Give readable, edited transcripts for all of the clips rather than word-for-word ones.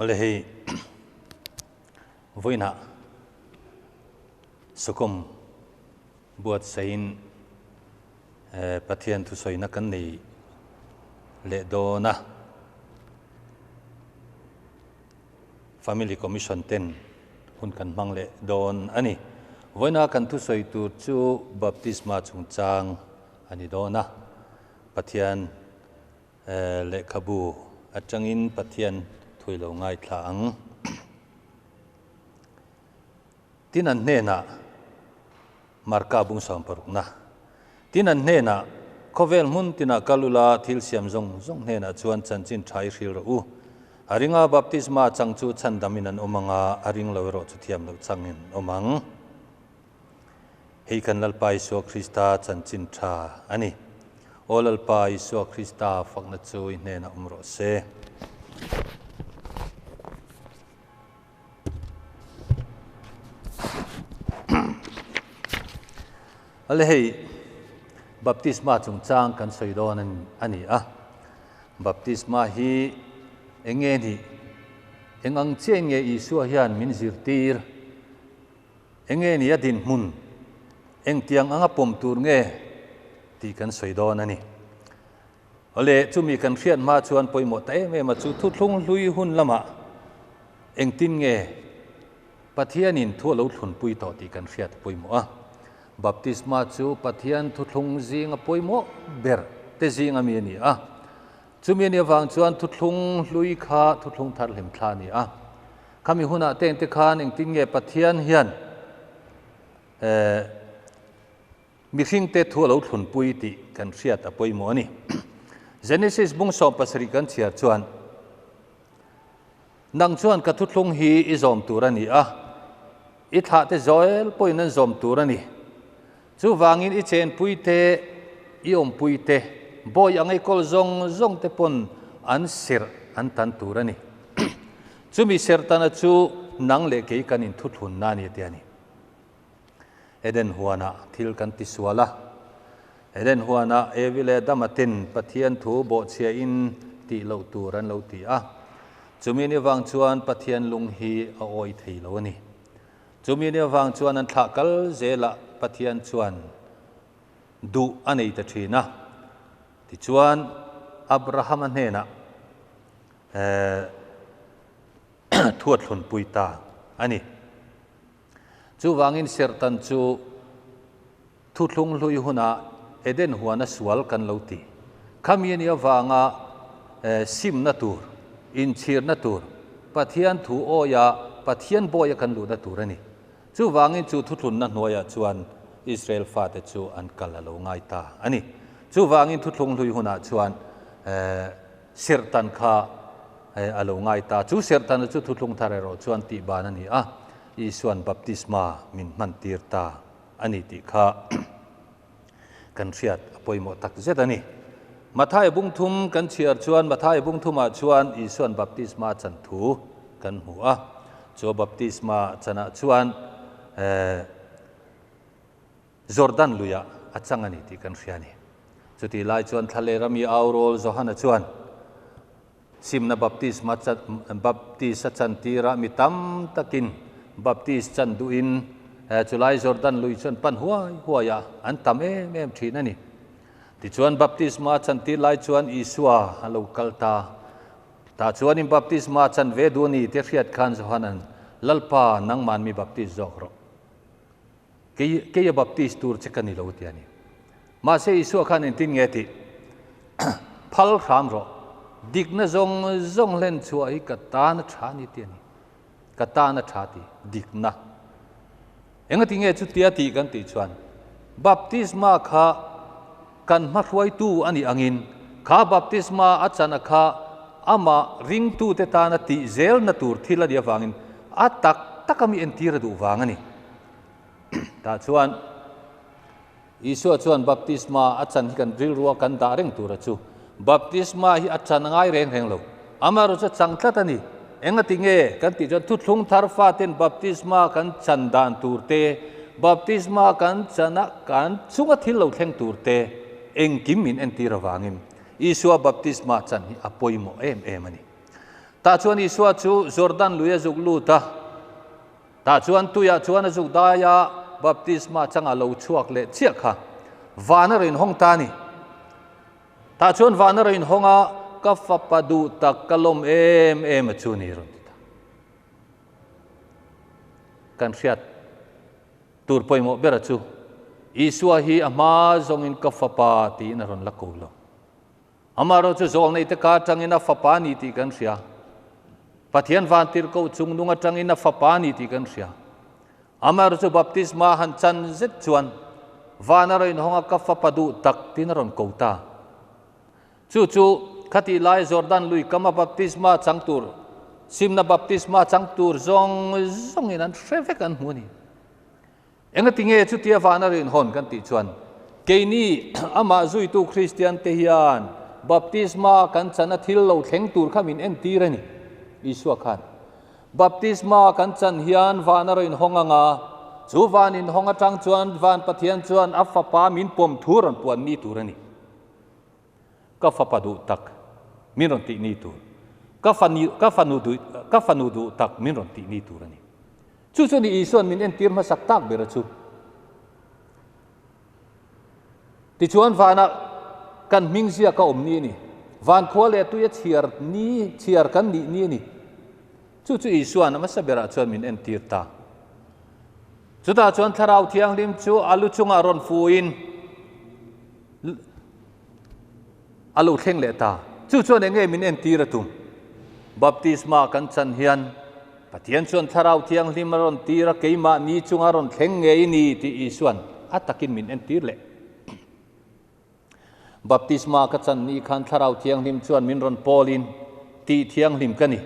Awle hei vawiinah Sawkawm buatsaihin Pathian thusawina kan nei leh dawn a. Family Commission ten hun kan hmang leh dawn a ni. Vawiina kan thusawi tur chu Baptisma chungchang a ni dawn a. Pathian lehkhabu atangin Pathian thui lo ngaithla ang. Tin an hnenah Marka bung sawmparukna. Tin an hnenah, Khawvel hmun tinah kal ula thil siam zawng zawng hnenah chuan chanchin tha i hril rawh u. A ringa baptisma chang chu chhandamin an awm ang a, a ring lo erawh chu thiam loh changin an awm ang. Hei kan Lalpa Isua Krista chanchin tha a ni. Aw Lalpa Isua Krista, fakna chu i hnenah awm rawh se. Ale hei baptisma chungchang kan sawi dawn a ni a. Baptisma hi eng nge nih? Eng ang chiah in nge Isua hian min zirtir? Eng nge ni a dinhmun? Engtiang anga pawm tur nge tih kan sawi dawn a ni. Awle, chumi kan hriat hma chuan pawimawh ta em em a chu thuthlung hlui hun lamah engtin nge Pathianin thu a lo thlunpui tawh tih kan hriat a pawimawh a. Baptisma chu Pathian thuthlung zinga pawimawh ber te zinga mi a ni a. Chumi a nih avang chuan thuthlung hlui kha thuthlung thar hlim thla a ni a. Khami hunah te engte khan engtin nge Pathian hian mihringte thu a lo thlunpui tih kan hriat a pawimawh a ni. Genesis bung 17 kan chhiar chuan, Nang chuan ka thuthlung hi i zawm tur a ni a, i thlahte zawl pawhin an zawm tur a ni. Chuvangin i chenpui te, i awmpui te, bawi ang eikawl zawng zawng te pawn an serh an tan tur a ni. Chumi serh tana chu nang leh kei kan inthuthunna a ni a ti a ni. Eden huanah thil kan ti sual a. Eden huanah Evi leh Adama ten Pathian thu bawhchhiahin tih loh tur an lo ti a. Chumi ni vang chuan Pathian lung hi a awi thei lo a ni. Chumi ni avang chuan an thlah kal zelah Pathian chuan duh a nei ta thin a. Tichuan Abrahama hnenah thu a thlunpui ta a ni. Chuvangin Serhtan chu thuthlung hlui hunah Eden huana sual kan lo ti. Khami a nih avanga simna tur, inchhirna tur, Pathian thu awia Pathian bawia kan luhna tur a ni. Chuvangin chu thuthlunna hnuaiah chuan Israel fate chu an kal a lo ngai ta a ni. Chuvangin thuthlung hlui hunah chuan Serhtan kha a lo ngai ta. Chu serhtana chu thuthlung thar erawh chuan tihban a ni a, Isua'n baptisma min hmantir ta a ni tih kha kan hriat a pawimawh tak zet a ni. Matthai bungthum kan chhiar chuan Matthai bungthumah chuan Isua'n baptisma chan thu kan hmu a. Chu baptisma chanah chuan Jordan luiah a chang a ni tih kan hria a ni. Chutih lai chuan Thlalera mi Aurawl Johana chuan simna baptisma baptist a chantir a, mi tam takin baptist chan duhin chulai Jordan lui chuan pan huai huai a, an tam em em thin a ni. Tichuan baptisma a chantir lai chuan Isua a lo kal ta. Tah chuanin baptisma a chan ve duh a ni tih a hriat khan Johana'n, Lalpa, nangman mi baptist zawk rawh. Kei, kei a baptist tur che ka ni lo ti a ni. Mahse Isua khan engtin nge tih? Phal hram rawh. Dikna zawng zawng hlen chhuah hi ka tan a tha ni ti a ni. Ka tan a tha ti, dikna. Engati nge chutia tih kan tih chuan, baptisma kha kan hmahruaitu a nih angin, kha baptisma a chana kha amah ringtute tana tih zelna tur thil a nih avangin a tak taka mi entir a duh vang a ni. Tah chuan Isua chuan baptisma a chan hi kan rilrua kan dah reng tura chu baptisma hi a chan a ngai reng reng lo. Amaherawh chu a chang tlat a ni. Engati nge kan tih chuan thuthlung thar faten baptisma kan chan dan tur te, baptisma kan chana kan chunga thil lo thleng tur te engkim min entir avangin Isua baptisma chan hi a pawimawh em em a ni. Tah chuan Isua chu Jordan lui a zuk lut a, tah chuan tuiah chuan a zuk dai a, baptisma changa lo chhuak leh chiah kha van a rawn hawng ta a ni. Tah chuan van a rawn hawng a, Ka fapa duh tak ka lawm em em a chu ni rawn ti ta. Kan hriat tur pawimawh ber a chu Isua hi a hma zawngin ka fapa tiin a rawn la ko lo. Amaherawhchu zawlneite ka atangin a fapa a ni tih kan hria. Pathian vantirhkoh chungnung atangin a fapa a ni tih kan hria. Amaherawhchu baptisma han chan zet chuan van a rawn inhawng a, ka fapa duh tak tiin a rawn ko ta. Chu chu khatih lai Jordan lui kama baptisma chang tur, simna baptisma chang tur zawng zawngin an hre vek an hmu a ni. Engati nge chutia vana rinhawn kan tih chuan, keini amah zuitu Kristiante hian baptisma kan chana thil lo thleng tur kha min entir a ni. Isua khan, Baptisma kan chan hian vana rinhawng anga, chu van inhawng atang chuan van Pathian chuan a Fapa min pawm thu rawn puan ni tur a ni. Ka fapa duh tak min rawn tih ni tur, ka fanu ka fanu duh ka fanu duh tak min rawn tih ni tur a ni. Chu chu ni Isua'n min entir hmasak tak ber a chu. Tichuan vanah kan hming ziak a awm ni a ni. Van khua leh tui a chhiar ni chhiar kan nih ni a ni. Chu chu Isua'n a hmasa berah chuan min entir ta. Chutah chuan Thlarau Thianghlim chu a lu chungah rawn fuin a lo thleng leh ta. Chu chuan eng nge min entir a tum? Baptisma kan chan hian Pathian chuan Thlarau Thianghlim a rawn tir a, keimahni chunga rawn thleng ngei ni tih Isua'n a takin min entir leh. Baptisma ka chan ni khan Thlarau Thianghlim chuan min rawn pawlin tih thianghlim ka ni.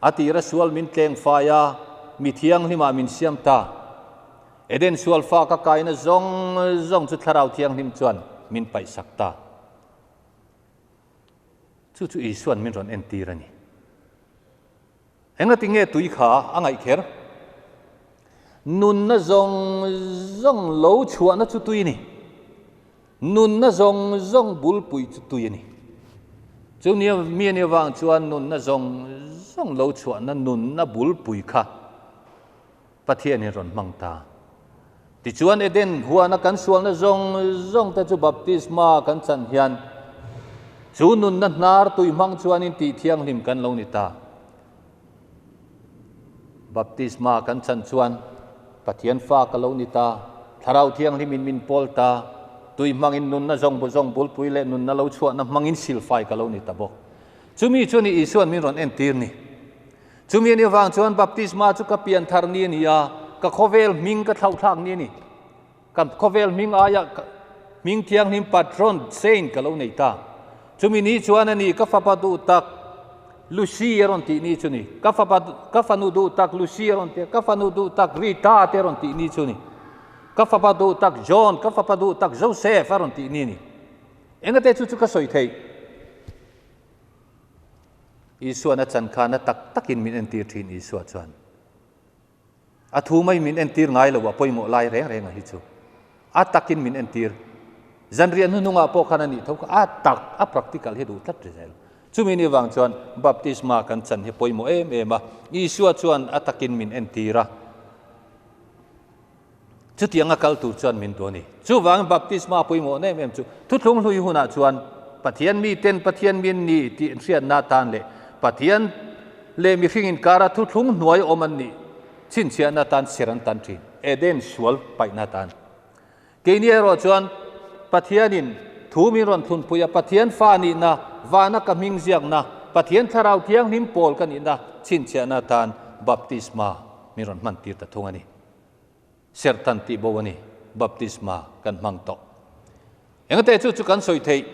A tira sual min tleng fai a, mi thianghlimah min siam ta. Eden sual fa ka kaina zawng zawng chu Thlarau Thianghlim chuan min paihsak ta. Chu chu Isua'n min rawn entir a ni. Engati nge tui kha a ngaih kher? Nunna zawng zawng lo chhuahna chu tui a ni. Nunna zawng zawng bulpui chu tui a ni. Chu nia mi a nih avang chuan nunna zawng zawng lo chhuahna nunna bulpui kha Pathianin rawn hmang ta. Tichuan Eden huana kan sualna zawng zawng te chu baptisma kan chan hian chu nunna hnar tui hmang chuanin tih thianghlim kan lo ni ta. Baptisma kan chan chuan Pathian fa ka lo ni ta, Thlarau Thianghlimin min pawl ta, tui hmangin nunna zawng bu zawng bulpui leh nunna lo chhuahna hmangin silfai ka lo ni ta bawk. Chumi chu ni Isuan min rawn entir ni. Chumi anih avang chuan baptisma chu ka pian thar ni a ni a, ka khawvel hming ka thlauhthlak ni a ni. Ka khawvel hming aia hming thianghlim patron saint ka lo nei ta. Chumi ni chuan a ni ka fapa duh tak Lucy a rawn tih ni chu ni. Ka fapa ka fanu duh tak Lucy a rawn ti a, ka fanu duh tak Rita te a rawn tih ni chu ni. Ka fapa duh tak John, ka fapa duh tak Joseph a rawn tih ni a ni. Engate chu chu ka sawi theih. Isuan a chan khan a tak takin min entir thin Isua chuan a thu mai min entir ngai lo a pawimawh lai reng reng a hi chu a takin min entir zanriah hnuhnungah pawh khan a nih tho kha a tak a practical hi duh tlat ri zel chumi ni vang chuan baptisma kan chan hi pawimawh em em a Isua chuan a takin min entir a Chutianga kal tur chuan min duh a ni. Chuvangin baptisma pawimawh em em chu thuthlung hlui hunah chuan Pathian miten Pathian min ni tih an hriatna atan leh Pathian leh mihring inkara thuthlung hnuai awm an nih chhinchhiahna atan ser an tan thin, Eden sual paihna atan. Keini erawh chuan Pathianin thu min rawn thlunpui a, Pathian fa nihna, vana ka hming ziakna, Pathian Thlarau Thianghlim pawl ka nihna chhinchhiahna atan baptisma min rawn hmantir ta thung a ni. Serhtan tih bo a ni, baptisma kan hmang tawh. Engate chu chu kan sawi theih?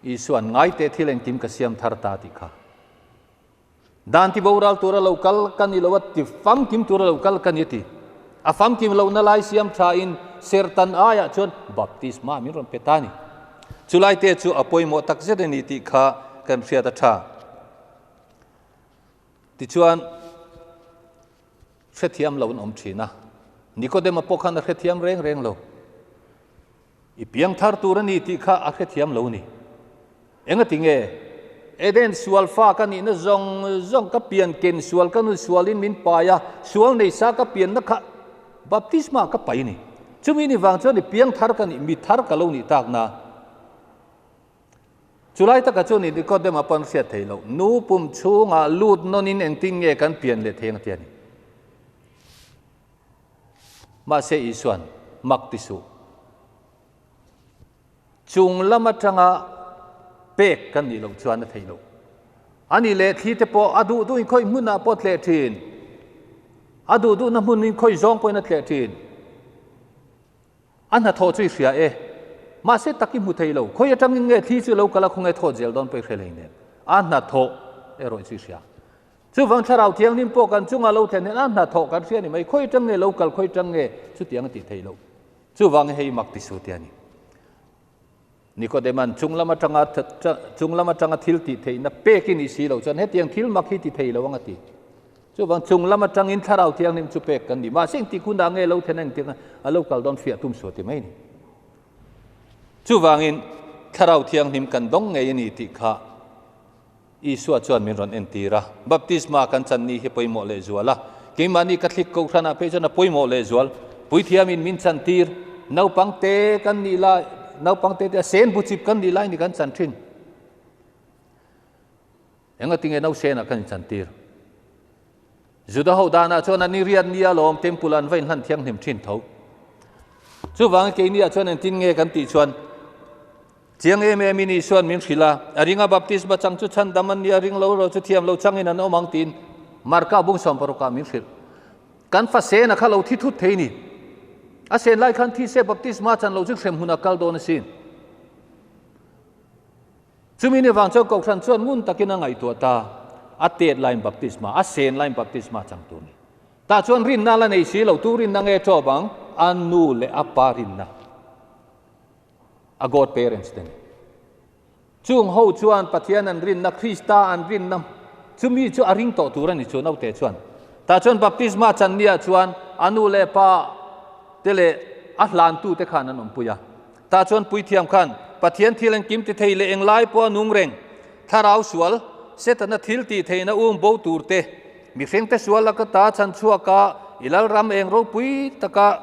Isua'n ngaite thil engkim ka siam thar ta tih kha. Dan ti boral tura lo kal ka ni lo a, ti famkim tura lo kal ka ni a ti. A famkim lohna lai siam tha in serhtan aiah chuan baptisma min rawn pe ta a ni. Chulai te chu a pawimawh takzet a ni tih kha kan hriat a tha. Tichuan, hrethiam lo an awm thin a, Nikodema pawh khan a hrethiam reng reng lo. I piang thar tur a ni tih kha a hrethiam lo ni. Engati nge? Eden sual fa ka nihna zawng zawng ka pian ken sual ka nun sualin min pai a, sual nei sa ka pianna kha baptisma ka pai a ni. Chumi ni vang chuan i piang thar ka nih, mi thar ka lo nih takna. Chulai taka chuan Nikodema pawn hriat theih loh, nu pum chhungah lut nawnin engtin nge kan pian leh thei ang tia ni. Mahse Isuan, Mak ti suh. Chung lam atanga pek kan nih loh chuan a theih loh. A nih leh thli te pawh a duh duhin khawi hmunah pawh tleh thin. A duh duhna hmunin khawi zawng pawhin a tleh thin. A hnathawh chu i hria e. Mahse tak i hmu thei lo. Khawi atangin nge thli chu lo kal a khawnge thawt zel dawn pawh i hre hlei nen. A hnathawh erawh chu i hria. Chuvang Thlarau Thianghlim pawh kan chunga lo thlen hian a hnathawh kan hria ni mai. Khawi atang nge lo kal, khawi atang nge chutiang a tih theih loh. Chuvang hei mak ti su tia ni. Nikodeman chung lam atanga chung lam atanga thil tih theihna pek i nih si loh chuan hetiang thil mak hi ti thei lo ang a ti. Chuvang chung lam atangin Thlarau Thianghlim chu pek kan ni. Mahse engtik hunah nge lo then a engtik a lo kal dawn fiah tum suah ti mai ni. Chuvangin Thlarau Thianghlim kan dawng ngei a ni tih kha Isua chuan min rawn entir a, baptisma kan chan ni hi pawimawh lehzual a, keimahni Catholic Kohhranah phei chuan a pawimawh lehzual. Puithiamin min chantir, naupang te kan nih lai, naupang te te a sen bu chip kan nih lai ni kan chan thin. Engatinge nausenah kan inchantir? Juda ho danah chuan a ni riat nia lawm temple an va inhlan thianghlim thin tho. Chuvangin keiniah chuan engtin nge kan tih chuan Chiang em em in Isua'n min hrilh a, a ringa baptisma chang chu chhandam an nia, ring lo erawh chu thiam lo changin an awm ang tiin Marka bung sawmparukah min hrilh. Kan fa sena kha lo thi thut thei ni. A sen lai khan thi se baptisma chan lo chu hrem hun a kal dawn asin. Chumi ni vang chuan Kohhran chuan ngun takin a ngaihtuah ta, a tet laiin baptisma, a sen laiin baptisma chang tur ni. Tah chuan rinna la nei si lo, tu rinna nge tawp ang? A nu leh a pa rinna. A God parents te ni. Chung ho chuan Pathian an rinna, Krista an rinna, chumi chu a ring tawh tur a ni chu naute chuan. Tah chuan baptisma chan nia chuan a nu leh pa te leh a hlantu te khan an awmpui a. Tah chuan puithiam khan Pathian thil engkim ti thei leh englai pawh a nung reng, thlarau sual, Setana thil tih theihna um bo tur te, mihringte sual laka ta chhan chhuak a, i Lalram eng ropui taka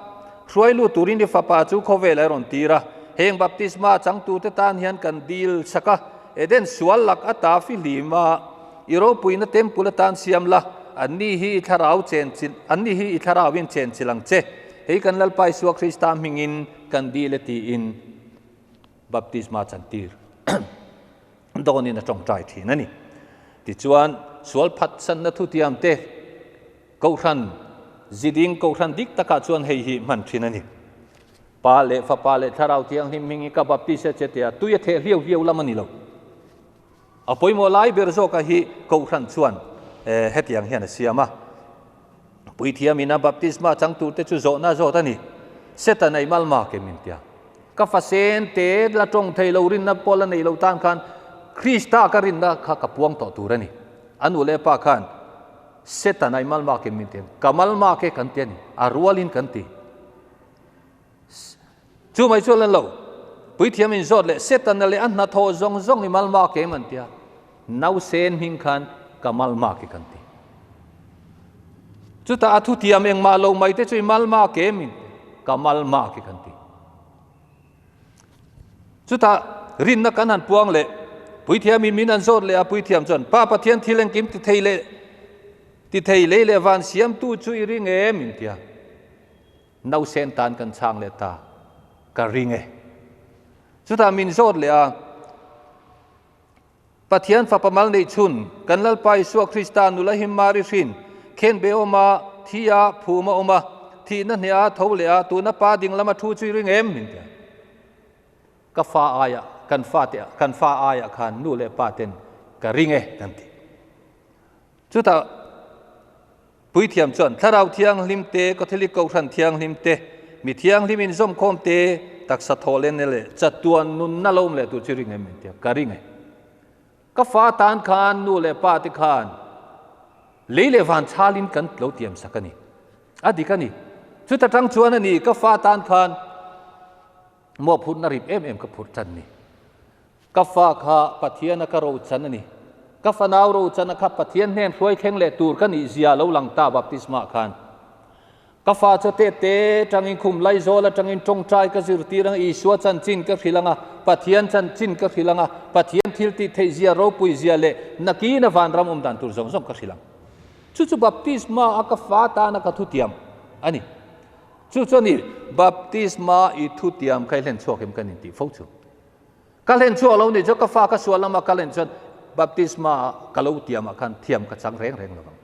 hruai lut turin i fapa chu khawvel a rawn tir a. Heng baptisma changtute tan hian kan dil chak a, Eden sual lak ata fihlim a, i ropuina temple atan siam la, anni hi i thlarau chen chilh, anni hi i thlarauin chen chilh ang che. Hei kan Lalpa Isua Krista hmingin kan dil e tiin baptisma chantir. Dawnin a tawngtai thin a ni. Tichuan, sual phatsanna thutiamte Kohhran ziding Kohhran dik takah chuan hei hi hman thin a ni. Pa leh Fapa leh Thlarau Thianghlim hming hi ka baptise che tia tui a theh hliau hliau lam a ni lo. A pawimawh lai ber zawka hi Kohhran chuan hetiang hian a siam a. Puithiamin a baptisma chang turte chu zawhna zawt a ni. Satan a i malma ke min tia. Ka fa sen te la tawng thei lo rinna pawh la nei lo tan khan Krista ka rinna kha ka puang tawh tur a ni. A nu leh pa khan Satan a i malma ke min tia. Ka malma ke kan ti a ni. A rualin kan ti. Chu mai chu lan lo. Puithiam in zawt leh Setana leh a hnathawh zawng zawng i malmak em an tia. Nausen hming khan ka malmak i kan ti. Chutah a thutiam engmah lo mai te chu i malmak em in ka malmak i kan ti. Chutah rinna kan han puang leh Puithiam in min an zawt leh a Puithiam chuan Pa Pathian thil engkim ti thei leh ti thei lei leh van siamtu chu i ring em in tia. Nausen tan kan chhang leh ta, ka ring e. Chutah min zawt leh a, Pathian Fapa mal neih chhun, kan Lalpa Isua Krista nula him Mari hrin, khenbe awm a, thi a, phum a awm a, thihna hneh a, tho leh a, tuna Pa ding lama thu chu i ring em? Min ti a. Ka fa aiah, kan fate, kan fa aiah khan nu leh pa ten ka ring e kan ti. Chutah Puithiam chuan Thlarau Thianghlim te, Catholic Kohhran Thianghlim te, mi thianghlim inzawmkhawm te, taksa thawhlenna leh chatuan nunna lo awm leh tur chu ring em min tia, ka ring e. Ka fa tan khan nu leh pa te khan lei leh van chhalin kan lo tiam sak a ni. A dik a ni. Chuta tang chuan a ni, ka fa tan khan mawhphurhna rip em em ka phurh tan ni. Ka fa kha Pathiana ka rochan a ni. Ka fanau Rochana kha Pathian hnen hruai thleng leh tur ka nih zia lo lang ta baptisma khan. Ka fa chu te te tangin khum laizawl atangin tawngtai ka zirtir anga Isua chanchin ka hrilh anga, Pathian chanchin ka hrilh anga, Pathian thil tih theih zia ropui zia leh nakina vanram awm dan tur zawng zawng ka hrilh ang. Chu chu baptisma a ka fa tana ka thutiam a ni. Chu chu a ni, baptisma i thutiam kha i hlen chhuak em kan intih fo chu. Ka hlen chhuak lo nih chuan ka fa ka sual lama ka hlen chuan baptisma ka lo tiamah khan thiam ka chang reng reng lovang.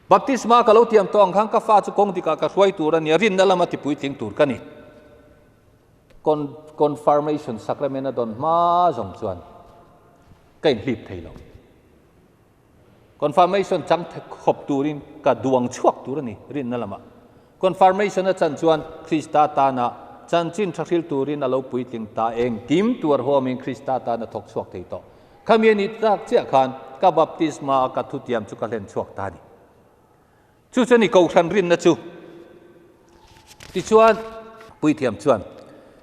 Baptisma ka lo tiam tawh ang khan ka fa chu kawng dikah ka hruai tur a nia, rinna lama tipuitling tur ka ni. Confirmation sacrament a dawn hma zawng chuan ka inhlip thei lo. Confirmation chang khawp turin ka duang chhuak tur a ni rinna lamah. Confirmation a chan chuan Krista tana chanchin tha hril turin a lo puitling ta engkim tuar huamin Krista tana thawk chhuak thei tawh. Khami a nih tak chiah khan ka baptisma a ka thutiam chu ka hlen chhuak ta a ni. Chu chuan i kohhran rinna chu. Tichuan, Puithiam chuan,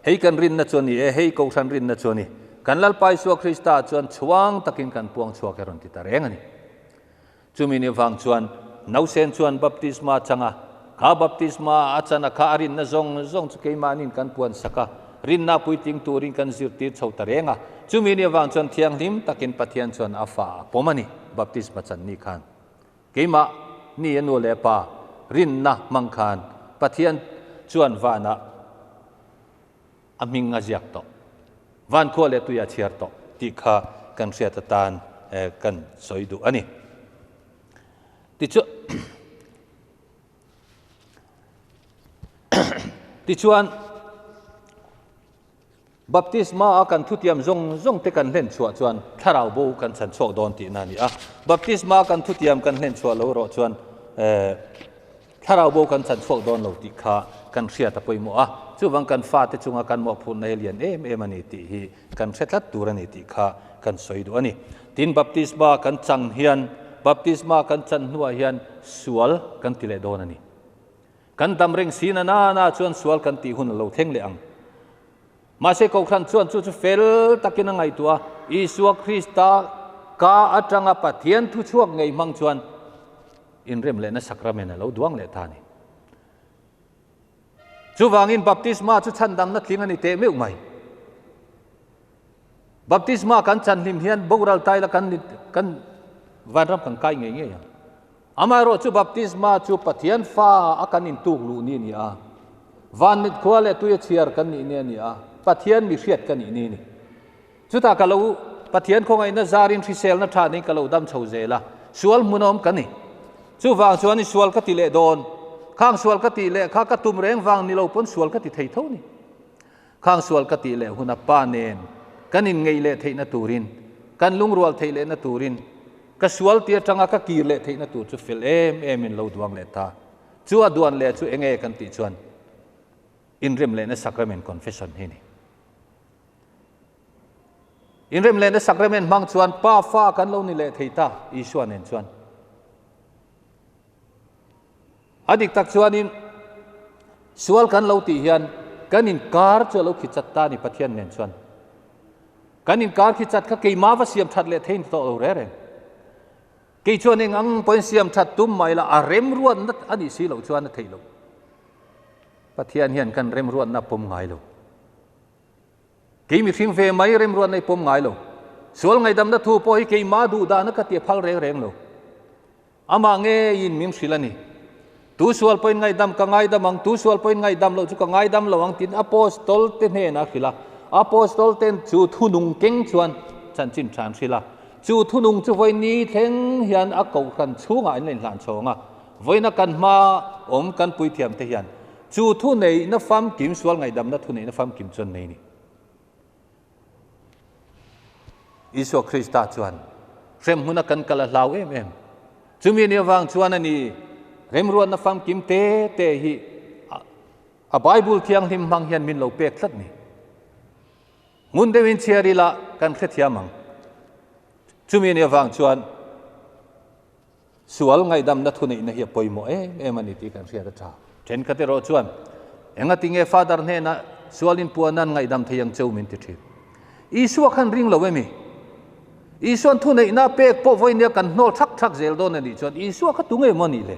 Hei kan rinna chu a ni e, hei kohhran rinna chu a ni. Kan Lalpa Isua Krista chuan chhuang takin kan puang chhuak e rawn ti ta reng a ni. Chumi ni vang chuan nausen chuan baptisma a chang a, kha baptisma a chan a kha a rinna zawng zawng chu keimahniin kan puan sak a, rinna puitling turin kan zirtir chho ta reng a. Chumi ni avang chuan thianghlim takin Pathian chuan a fa a pawm a ni, baptisma chan ni khan. Keimah ni a nu leh pa rinna hmang khan Pathian chuan vanah a hming a ziak tawh, van khua leh tui a chhiar tawh tih kha kan hriat atan kan sawi duh a ni. Tichuan, Baptisma a kan thutiam zawng zawng te kan hlen chhuah chuan thlarau bo kan chhan chhuak dawn tihna a ni a. Baptisma a kan thutiam kan hlen chhuah lo erawh chuan thlarau bo kan chhan chhuak dawn lo tih kha kan hriat a pawimawh a. Chuvang kan fate chunga kan mawhphurhna hi lian em em a ni tih hi kan hre tlat tur a ni tih kha kan sawi duh a ni. Tin, baptisma kan chang hian baptisma kan chan hnuah hian sual kan ti leh dawn a ni. Kan dam reng si na na na chuan sual kan tih hun a lo thleng leh ang. Mahse Kohhran chuan chu chu fel takin a ngaihtuah a, Isua Krista ka atanga Pathian thu chhuak ngei hmang chuan inrem lehna sakramen a lo duang leh ta a ni. Chuvangin baptisma chu chhandamna tling a ni teh meuh mai. Baptisma kan chanhlim hian boral taila kan kan vanram kan kai ngei ngei ang. Amaherawh chu baptisma chu Pathian fa a kan intuk luh ni a ni a, van mit khua leh tui a chhiar kan nih ni a ni a, Pathian mi hriat ka nih ni a ni. Chutah ka lo Pathian khawngaihna zarin hriselna tha niin ka lo dam chho zel a, sual hmunawm ka ni. Chuvang chuan i sual ka ti leh dawn, khang sual ka tih leh kha ka tum reng vang ni lo pawn sual ka ti thei tho ni. Khang sual ka tih leh huna pa nen kan inngeih leh theihna turin, kan lungrual theih lehna turin, ka sual ti atanga ka kir leh theihna tur chu fel em emin lo duang leh ta. Chu a duan leh chu enge kan tih chuan inrem lehna sacrament confession hi a ni. Inrem lehna sacrament hmang chuan pa fa kan lo ni leh thei ta Isua nen chuan. A dik tak chuanin sual kan lo tih hian kan inkar chu a lo khi chat ta a ni Pathian nen chuan. Kan inkar khi chat kha keimah va siam that leh thei ni tawh lo reng reng. Kei chuan eng ang pawhin siam that tum mai la a remruatna a nih si loh chuan a theih loh. Pathian hian kan remruatna a pawm ngai lo. Kei mihring ve mai remruatna i pawm ngai lo. Sual ngaihdamna thu pawh hi keimah duhdahna ka ti a phal reng reng lo. Amah ngeiin min hrilh a ni. Tu sual pawhin ngaihdam ka ngaidam ang, tu sual pawhin ngaihdam loh chu ka ngaidam lo ang tiin Apostol te hnenah a hrilh a. Apostol ten chu thunung keng chuan chanchin tha an hrilh a. Chu thunung chu vawi ni thleng hian a kohhran chhungah an la inhlan chhawng a. Vawiina kan hma awm kan puithiam te hian chu thuneihna famkim, sual ngaihdamna thuneihna famkim chu an nei a ni. Isua Krista chuan hremhmuna kan kal a hlau em em. Chumi ni avang chuan a ni remruatna famkim te te hi a Bible thianghlim hmang hian min lo pek tlat ni. Ngun deuhin chhiar ila kan hrethiam ang. Chumi ni avang chuan Sual ngaihdamna thuneihna hi a pawimawh em em a ni tih kan hriat a tha. Thenkhat erawh chuan, Engati nge Father hnenah sual inpuahna an ngaihdam thei ang cheu min ti thin. Isua khan ring lo emi? Isuan thuneihna pek pawh vawinia kan hnawl thak thak zel dawn a nih chuan Isua kha tu nge maw nih le?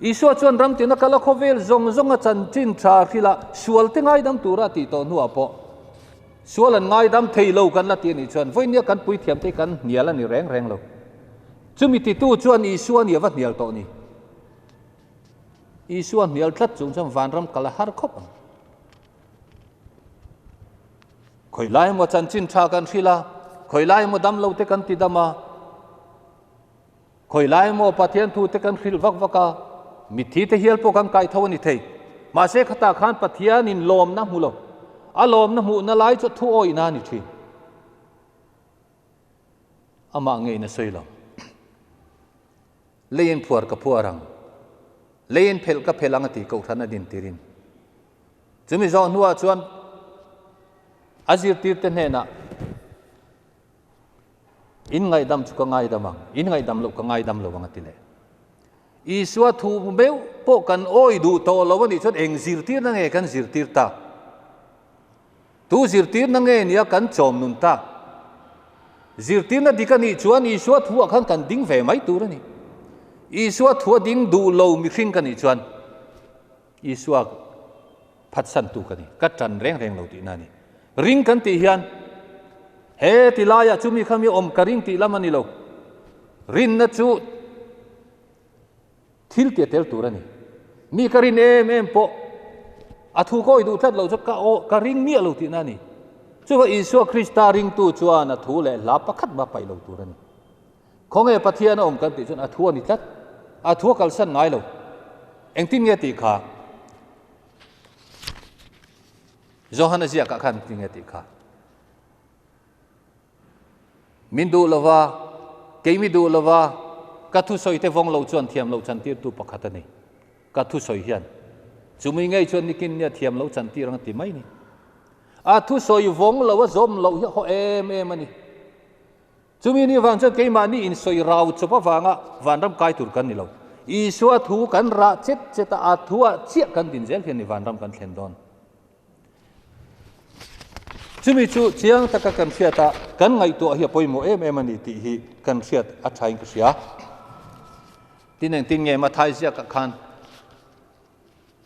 Isua chuan ram tina kal a khawvel zawng zawnga chanchin tha hrilh a, sual te ngaidam tura a tih tawh hnuah pawh sual an ngaidam thei lo kan la ti a nih chuan vawinia kan puithiam te hi kan hnial a ni reng reng lo. Chumi titu chuan Isua nia va hnial tawh ni. Isua hnial tlat chung chuan vanram kal a har khawp ang. Khawi lai emaw chanchin tha kan hrilh a, khawi lai emaw damlo te kan ti dam a, Khawi lai emaw Pathian thu te kan hrilh vak vak a, mitthi te hial pawh kan kai tho a ni thei. Mahse khatah khan Pathianin lawmna hmu lo, a lawmna hmuhna lai chu thu awihna a ni thin. Amah ngeiin a sawi lo. Leiin phuar ka phuar ang, leiin phelh ka phelh ang a tih kohhran a din tirin. Chumi zawh hnuah chuan a zirtirte hnenah, In ngaihdam chu ka ngaidam ang, in ngaihdam loh ka ngaidam lo ang a ti leh. Isua thu meuh pawh kan awi duh tawh lo a nih chuan eng zirtirna nge kan zirtir tak? Tu zirtirna nge nia kan chawm nun tak? Zirtirna dik a nih chuan Isua thu ah khan kan ding ve mai tur a ni. Isua thu a ding duh lo mihring ka nih chuan Isua phatsantu ka ni, ka tan reng reng lo tihna a ni. Ring kan tih hian he ti laiah chumi kha mi awm ka ring tih lam a ni lo. Rinna chu thil tia tel tur a ni. Mi ka rin em em pawh a thu kawi duh tlat lo chu ka aw ka ring miah lo tihna a ni. Chuva Isua Krista ringtu chuan a thu leh hla pakhat mah paih lo tur a ni. Khawnge Pathian a awm kan tih chuan a thu a ni tlat. A thu a kalsan ngai lo. Engtin nge tih kha? Johana ziakah khan engtin nge tih kha? Min duh lova, kei mi duh lova, ka thusawi te vawng lo chuan thiam lo chantirtu pakhat a ni. Ka thusawi hian chumi ngei chuan nikin nia thiam lo chantir ang a ti mai ni. A thusawi vawng lo a zawm loh hi a haw em em a ni. Chumi ni vang chuan keimahni insawi rau chawp avanga vanram kai tur kan ni lo. Isua thu kan rah chet chet a, a thuah chiah kan din zel hian ni vanram kan thlen dawn. Chumi chu chiang taka kan hriat a, kan ngaihtuah hi a pawimawh em em a ni tih hi kan hriat a thain ka hria. Tin engtin nge Mathai ziakah khan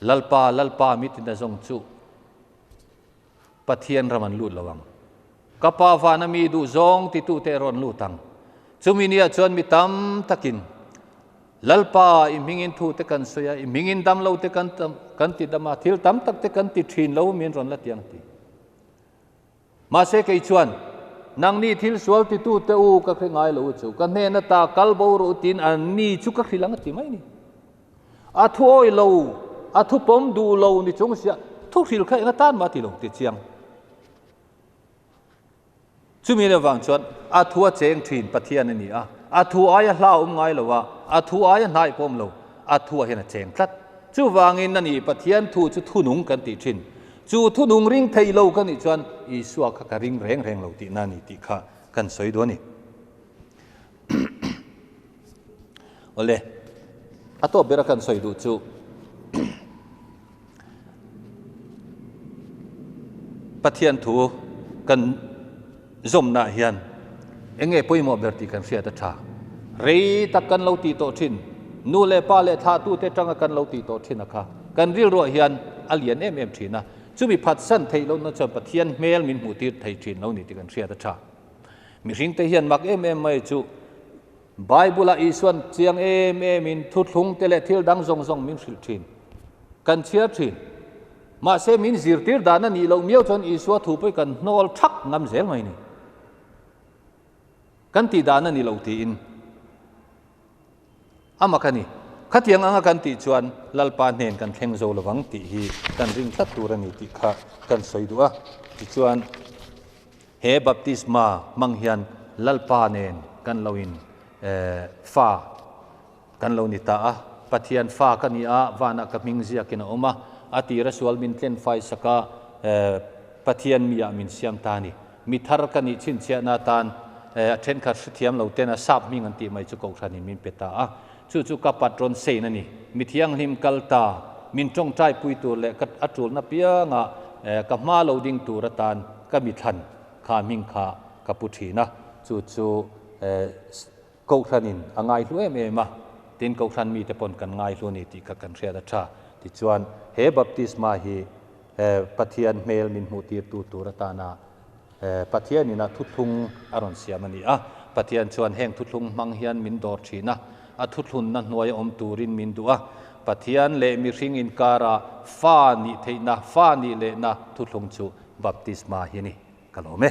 Lalpa, Lalpa mi tina zawng chu Pathian ram an lut lo ang. Ka Pa vana mi duh zawng titute erawh an lut ang. Chumi nia chuan mi tam takin, Lalpa, i hmingin thu te kan sawi a, i hmingin dam lo te kan kan ti dam a, thil tam tak te kan ti thin lo min rawn la ti ang ti. Mahse kei chuan, Nangni thil sual titute u ka hre ngai lo chu, ka hnen ata kal bo rawh u tiin anni chu ka hrilh ang a ti mai ni. A thu awi lo, a thu pawm duh lo ni chung sia thu hrilh kha eng atan mah ti lo ti chiang. Chumi leh vang chuan a thu a cheng thin Pathian a ni a, a thu aia hla a awm ngai lo a, a thu aia hnaih pawh awm lo, a thu ah hian a cheng tlat. Chuvangin a ni Pathian thu chu thunung kan tih thin. Chu thunung ring thei lo ka nih chuan Isua kha ka ring reng reng lo tihna a ni tih kha kan sawi duh a ni. Awle, a tawp bera kan sawi duh chu Pathian thu kan zawmnaah hian eng nge pawimawh ber tih kan hriat a tha. Rei tak kan lo tih tawh thin, nu leh pa leh thlahtute atanga kan lo tih tawh thin a kha kan rilruah hian a lian em em thin a, chumi phatsan theih lohna chuan Pathian hmel min hmuhtir thei thin lo ni tih kan hriat a tha. Mihringte hian mak em em mai chu Bible-ah Isuan chiang em emin thuthlungte leh thil dang zawng zawng min hrilh thin. Kan chhiar thin. Mahse min zirtir dan a nih loh miau chuan Isua thu pawh kan hnawl thak ngam zel mai ni. Kan tih dan a ni lo tiin. A mak a ni. Khatiang anga kan tih chuan Lalpa hnen kan thleng zo lovang tih hi kan ring tlat tur a ni tih kha kan sawi duh a. Tichuan he baptisma hmang hian Lalpa nen kan lo in fa kan lo ni ta a. Pathian fa ka ni a, vanah ka hming ziakin a awm a. A tira sual min tlen fai sak a, Pathian mi ah min siam ta a ni. Mi thar ka nih chhinchhiahna atan a thenkhat hrethiam lo ten a sap hming an tih mai chu Kohhranin min pe ta a. Chu chu ka patron saint a ni. Mi thianghlim kal ta, min tawngtai pui tur leh ka a tulna pianga ka hma lo ding tur atan ka mi thlan. Kha hming kha ka pu thin a, chu chu Kohhranin a ngaihlu em em a, tin Kohhran mite pawn kan ngaihlu a ni tih kha kan hriat a tha. Tichuan, he baptisma hi Pathian hmel min hmuhtirtu tur atana Pathianin a thuthlung a rawn siam a ni a. Pathian chuan heng thuthlung hmang hian min dawr thin a, a thuthlunna hnuaia awm turin min duh a. Pathian leh mihring inkara fa nih theihna, fa nih lehna thuthlung chu baptisma hi a ni. Ka lawm e.